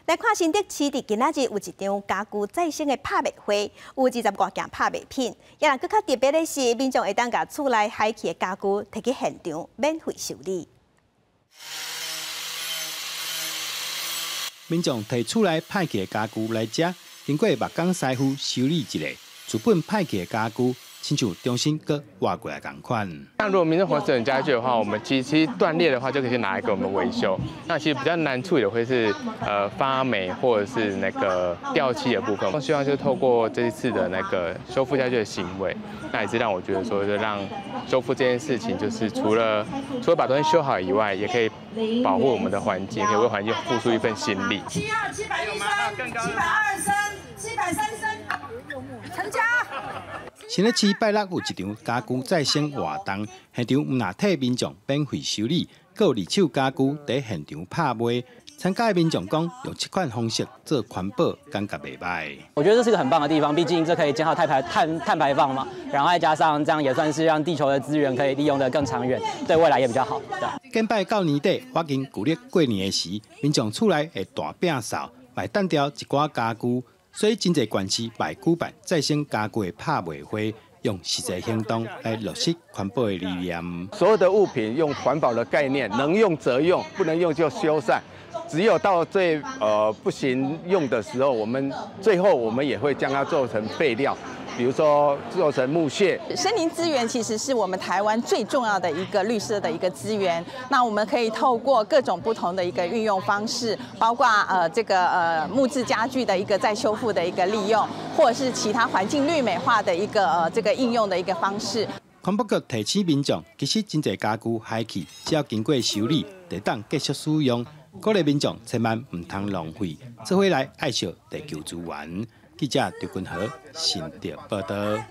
來看新竹市佇今仔日有一場家具再生的拍賣會，有20外件拍賣品。也閣較特別的是，民眾會當共厝內廃棄的家具提去現場免費修理。民眾提厝內歹去的家具來遮，經過木工師傅修理一下，原本歹去的家具，親像重新閣活過來仝款。那如果民眾磨損家具的話，我們其實斷裂的話，就可以拿來給我們維修。那其實比較難處理的會是發霉或者是那個掉漆的部分。我希望就透過這一次的那個修復家具的行為，那也是讓我覺得說，就讓修復這件事情，就是除了把東西修好以外，也可以保護我們的環境，可以為環境付出一份心力。72、713、723、733，成交。新北市拜六有一場家具再生活動，現場毋但替民眾免費修理，閣有二手家具佇現場拍賣。參加的民眾講，用這款方式做環保，感覺袂䆀。我覺得這是個很棒的地方，畢竟這可以減少碳排放嘛，然後再加上這樣也算是讓地球的資源可以利用得更長遠，對未來也比較好。近擺到年底，倚近舊曆過年的時，民眾厝內會大摒掃，會擲掉一寡家具。所以，真濟縣市嘛舉辦再生家具的拍賣會，用實際行動來落實環保的理念。所有的物品用環保的概念，能用則用，不能用就修繕。只有到最不行用的時候，我們最後我們也會將它做成廢料。比如說做成木屑。森林資源其實是我們台灣最重要的一個綠色的一個資源。那我們可以透過各種不同的一個運用方式，包括這個木質家具的一個再修復的一個利用，或者是其他環境綠美化的一個這個應用的一個方式。環保局提醒民眾，其實真濟家具廃棄，只要經過修理，就當繼續使用。鼓勵民眾千萬毋通浪費，做伙來愛惜地球資源。記者劉君和新竹報道。